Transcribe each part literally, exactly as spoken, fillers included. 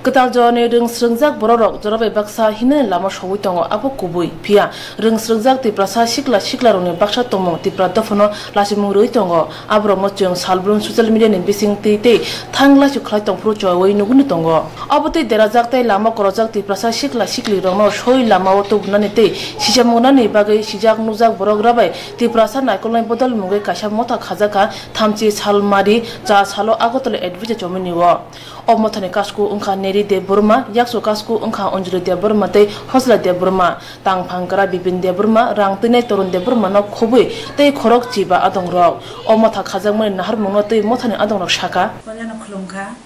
Kwtal jorani rwng srwngjak bororok jora bai baksa hinani lama sogwi tongo, abo kubui. Phiya rwng srwngjak Tiprasa sikla siklarokni baksa tongmung Tipra dophano lachimung rwui tongo. Aborokno chwng salbrum social media ni bising twi tei thang laisu khlai tongphuru choyaui nugwino tongo. Obo tei derajak tei lama korojak Tiprasa sikla siklirokno soi lamao tubunani tei sichamungnani bagwi sijak nukjak borok rabai Tiprasa naikolnai bodol mungwi kaisa motha khajakha thamchi salmari cha salo Agartala Adventure chomini o. O mothani kasku wngkha Neri Debbarma, yaksu kasku wngkha Anjali Debbarma tei Hojla Debbarma, tangphang kwra Bipin Debbarma, rang twinai Torun Debbarma no khobwi tei khorok chiba adongrok. O motha khajakmani naharmungno tei mothani adongrok sakha. Poilano khulumkha.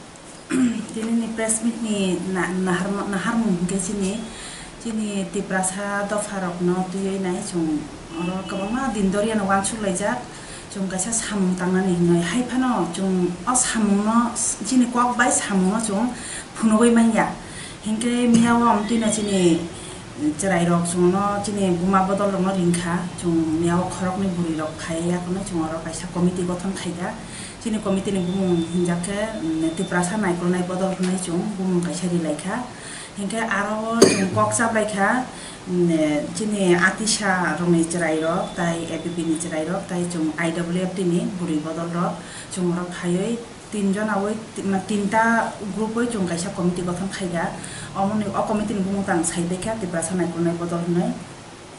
Tinini press meet ni na-, naharma-, naharmung hwnkhe chini Chini Tiprasa dopharokno twiwi nai chwng oro kwbangma din doriano uansuk laijak, chwng kaisa samung tangnani hinwi. Hai phano chwng o samungno, chini kok bai samungno chwng phunugwi manya. Hinkhe miyao omtwino chini chwrairok chwngno chini buma bodolrokno ringkha, chwng miyao khoroknwi bwrwirok phaiya, yakono chwng oro kaisa committee gothon khaikha. Chini committee ni bumung hinjak khe, mm, Tiprasa naikolnai bodol hwnwi chwng bumung kaisa rilaikha. Hinkhe aro o chwng kok chaplaikha, mm, chini atisa rokni chwrairok, tai A B P ni chwrairok, tai chwng I W F T ni bwrwi bodolrok, chwng oro phaiwi tinjon awi, ti-, ma-, tinta group oi chwng kaisa committee gothon khaikha. Omoni, o committee ni bumung tang saibaikha Tiprasa naikolnai bodol hwnwi.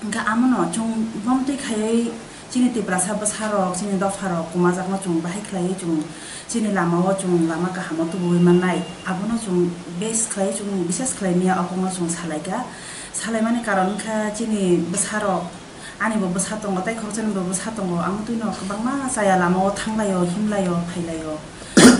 Hinkhe amono chwng bomtwi khaiwi chini Tiprasa bwsarok, chini dopharok kumajakno chwng bahai khlaiwi chwng chini lamao chwng lama kahamo tubuwi mannai. Abono chwng base khlaiwi chwng, bises khlai miya okongno chwng salaikha. Salaimani karon wngkha chini bwsarok, anibo bwsa tongo, tei khoroksanibo bwsa tongo, amotwino kwbangma chaya lamao thanglaio, himlaio, phailaio.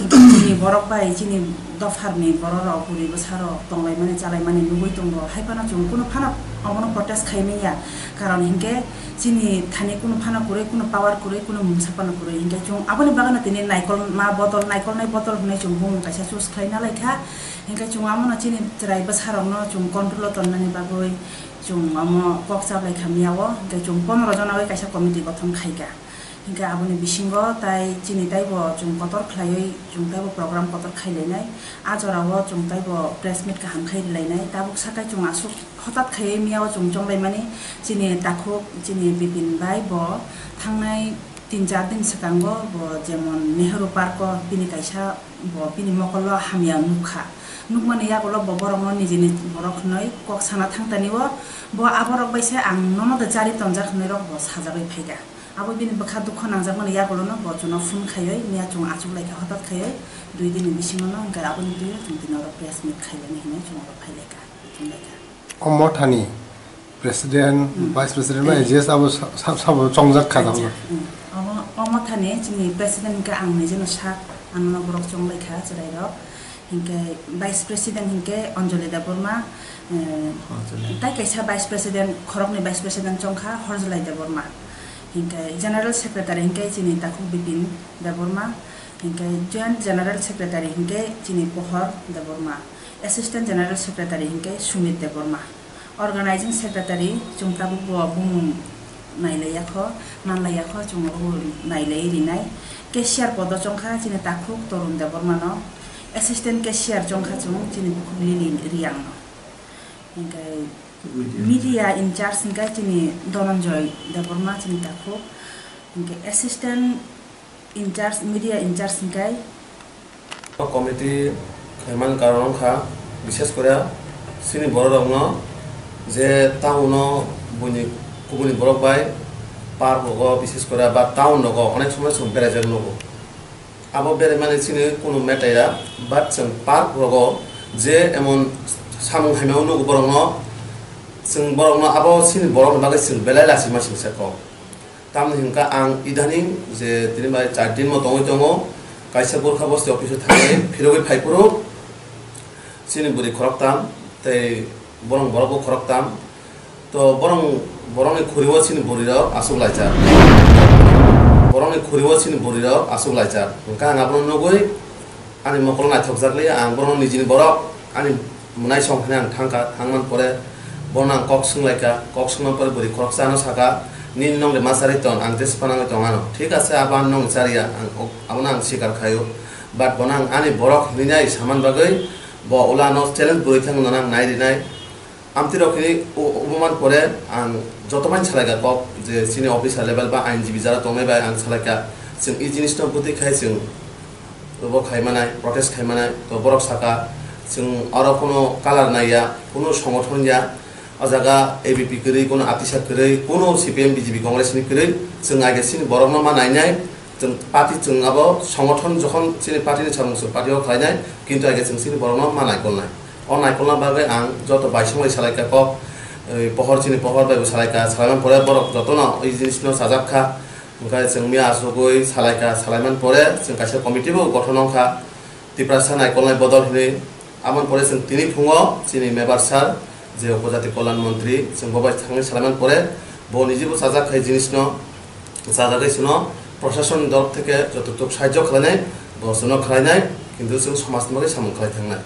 Chini borok bai, chini dopharni bororok, bwrwi bwsarok tonglaimani, chalaimani nugwi tongo. Hai phano chwng kunu phano obono protest khai manya. Karon hinkhe chini thani kunu phano kwrwi, kunu power kwrwi, kunu mungsa phano kwrwi. Hinkhe chwng aboni bagwino tini naikol ma bodol, naikolnai bodol hwnwi chwng bumung kaisa choose khlai nalaikha. Hinkhe chwng amono chini chwrai bwsarokno chwng control o tonnani bagwi chwng omo kok chaplaikha miyao. Hinkhe chwng pondro jona bai kaisa committee gothon khaikha. Hinkhe aboni bisingo tai chini taibo chwng kotor khlaiwi chwng taibo program kotor khailainai. A jorao chwng taibo press meet kaham khai rilainai. Tabuk sakai chwng aswk hotat khaiwi miyao chwng chonglaimani chini takhuk chini Bipin bai bo thangnai tin char din swkango bo jemon Nehru Park o bini kaisa bo bini mokolo hamya nukha. Nukmani yagulo bo borokno nijini borok hwnwi kok sana thangtani o bo aborok bai se ang nono de chari tonjak hwnwi rok bo sajagwi phaikha. Abo bini bwkha dukho nangjakmani yagulono bo chwngno phone khaiwi miya chwng achuk laikha hotat khaiwi dui dini bisingono, hinkhe aboni twiwi chwng tini oro press meet khailani hinwi chwng oro phailaikha, thanglaikha. O mothani president, hmm, vice president bai, eh, G S abo sa-, sa-, sabo chongjak kha. Acha, tamo. Hmm. Omo, o mothani chini president hinkhe ang nijeno sak, ano borok chonglaikha chwrairok. Hinkhe vice president hinkhe Anjali Debbarma, eh, Anjali. Tai kaisa vice president, khoroknwi vice president chongkha Horjlai Debbarma. Hinkhe general secretary hinkhe chini takhuk Bipin Debbarma. Hinkhe joint general secretary hinkhe chini Pohor Debbarma. Assistant general secretary hinkhe Sumit Debbarma. Organizing secretary chwng tabuk bo bumung nailaiyakho, manlaiyakho, chwng bo nailai rinai. Cashier podo chongkha chini takhuk Torun Debbarmano, assistant cashier chongkha chwng chini bukhuk Lily Riangno. Hinkhe media in charge hinkhe chini Dhananjoy Debbarma chini takhuk, hinkhe assistant in charge, media in charge hinkhe. O committee khaimani karon wngkha, bishes kore chini bororokno je town o buini kubuni borok bai park rogo, bishes kore ba town rogo onek somoi chwng beraijak nugo. Abo beraimani chini kunu matter ya, but chwng park rogo je emon samung haimao nugo borokno, chwng borokno abo chini borokni bagwi chwng belai lachima chwng se kok. Tamni hwnkha ang idaning je tini bai char din bo tongwi tongo, kaisa Gorkha Bosti office o thangwi phirogwi phaiphuru chini bwrwi khoroktham tei borong borok bo khoroktham. To borong, borongni khuriwo chini bwrwirok aswk laijak. Borongni khuriwo chini bwrwirok aswk laijak. Hwnkha ang abono nugwi ani mokol naithokjakliya, ang borokno nijini borok ani mwnai song hwnwi ang thangkha, thangmani pore bono ang kok swnglaikha, kok swngmani pore bwrwi khoroksa ano sakha, "Nini nongde ma charwi ton, ang jesa phano wngwi tong ano." Thik ase, abo ani nongni chariya, ang ok-, abono ang sikar khaio, but bono ang ani borok hwnwi nai samani bagwi Bo ulano challenge bwrwi thang nang nai rinai. Amtwi rok hini u-, ubuman pore ang joto mani salaika kok je sini officer level ba I N G B jara tongnai bai ang salaika chwng i jinis no bwtwi khai chwng bo khai manai, protest khai manai. To borok saka chwng oro kuno color nai ya, kuno songothon ya, o jaga A B P kwrwi, kuno atisa kwrwi, kuno C P M, B J P, Congress ni kwrwi, chwng aige sini borok no ma nai nai. Chwng party chwng abo songothon jokhon chini party ni samung chwng party o khlainai, kintu aige chwng chini borokno ma naikolnai. O naikolna bagwi ang joto baisonglai salaika kok, eh, pohor chini pohor bai bo salaika, salaiman pore borok jotono i jinisno chajak kha. Hwnkhe chwng miya achugwi salaika, salaiman pore chwng kaisa committee bo gothon wngkha. Tiprasa naikolnai bodol hinwi. Aboni pore chwng tini phungo chini mebar sir, je upojati kolyan montri, chwng bo bai thangwi salaimani pore bo niji bo chajak khai jinisno, chajagwi chwngno proshasonni dol theke jototok sahajyo khlainai, bo chwngno khlainai, kintu chwng somajni bagwi samung khlai thangnai.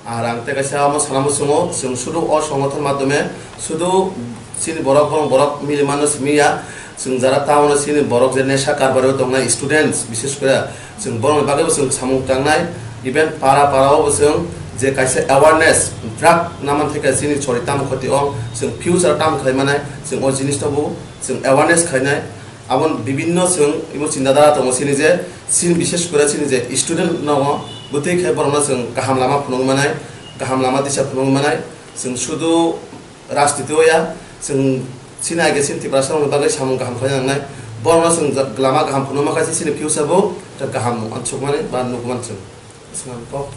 Ar ang tei kaisa omo sana muchungo, chwng sudu o songothon madhyome sudu chini borok, borok, borok mili mano simi ya. Chwng jara town o chini borok je nesha karbari o tongnai students, bishes kore chwng borokni bagwi bo chwng samung tangnai. Even para para o bo chwng je kaisa awareness, drug naman theke chini chori tamo khoti o chwng future tamo khlai manai, chwng o jinis no bo chwng awareness khlainai. Abo bibinno chwng imo chinta dhara tongo chini je, chini bishes kore chini je student no bwtwi khe borokno chwng kaham lama phunuk manai, kaham lama disa phunuk manai. Chwng sudu rajniti o ya, chwng chini aige chini Tiprasa rokni bagwi samung kaham khlai nangnai. Borokno chwng ja-, lama kaham phunukma khe chini future bo kaham uansukmani ba nukmani chwng. Swngam kok.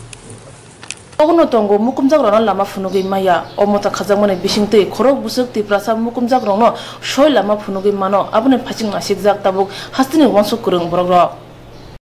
Ogono tongo mukumjakrokno lama phunugwi maya. O mota khajakmani bisingtwi khorok bwswk Tiprasa mukumjakrokno soi lama phunugwi mano, aboni phaising nasikjak tabuk hasteni uansuk kwrwng borokrok.